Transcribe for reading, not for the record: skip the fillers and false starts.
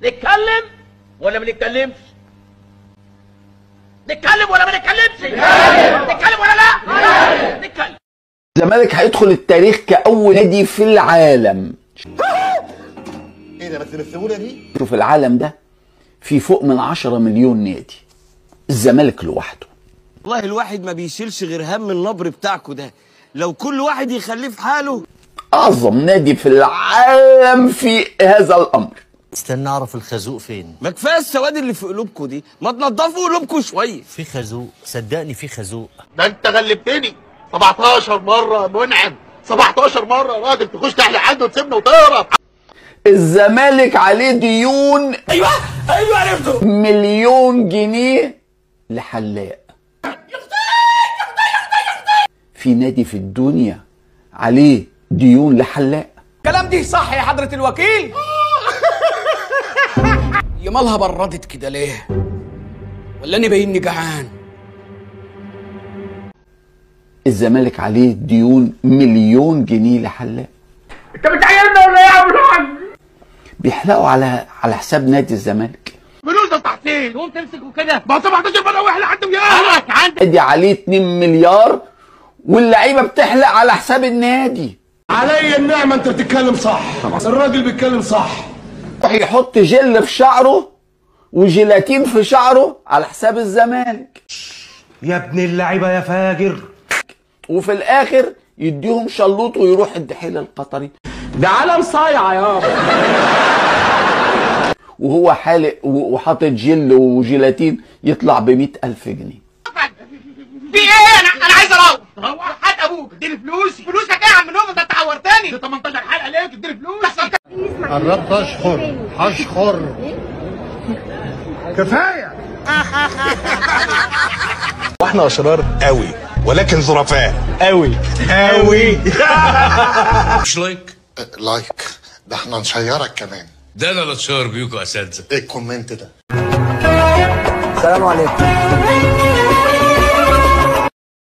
نتكلم ولا ما نتكلمش؟ نتكلم ولا ما نتكلمش؟ نتكلم ولا لا؟ نتكلم. الزمالك هيدخل التاريخ كأول نادي في العالم. ايه ده بس بالسهولة دي؟ شوف العالم ده في فوق من 10 مليون نادي، الزمالك لوحده. والله الواحد ما بيشيلش غير هم النبر بتاعكو ده، لو كل واحد يخليه في حاله. أعظم نادي في العالم في هذا الأمر. استنى اعرف الخازوق فين. ما كفاية السواد اللي في قلوبكو دي، ما تنضفوا قلوبكو شوية. في خازوق، صدقني في خازوق. ده انت غلبتني 17 مرة منعم، 17 مرة راجل تخش تحلق عنده وتسيبنا وتهرب. الزمالك عليه ديون، ايوه ايوه عرفته، مليون جنيه لحلاق. في نادي في الدنيا عليه ديون لحلاق؟ الكلام دي صح يا حضرة الوكيل؟ يا مالها بردت كده ليه؟ ولا انا باينني جعان؟ الزمالك عليه ديون مليون جنيه لحلاق. انت بتعيرنا ولا ايه يا عم الحاج؟ بيحلقوا على حساب نادي الزمالك. فلوس ده تحتين تقوم تمسكه كده، ما 17 مرة واحلق عنده يا عندك. نادي عليه 2 مليار واللعيبة بتحلق على حساب النادي. علي النعمة انت بتتكلم صح، الراجل بيتكلم صح. يحط جل في شعره وجيلاتين في شعره على حساب الزمالك. يا ابن اللعيبة يا فاجر. وفي الاخر يديهم شلوط ويروح الدحيل القطري. ده عالم صايع يابا. وهو حالق وحاطط جل وجيلاتين يطلع ب100,000 جنيه. في ايه؟ انا عايز اروح. روح هات ابوك، اديني فلوسي. فلوسك ايه يا عم نوفل؟ ده انت عورتني. دي 18 حلقة ليه تديني فلوس؟ قربت اشخر هشخر. كفاية. واحنا اشرار قوي ولكن ظرفاء قوي قوي. مش like؟ like ده احنا نشيرك كمان. ده انا اللي اتشير بيكوا يا اساتذة. ايه ال comment ده؟ السلام عليكم.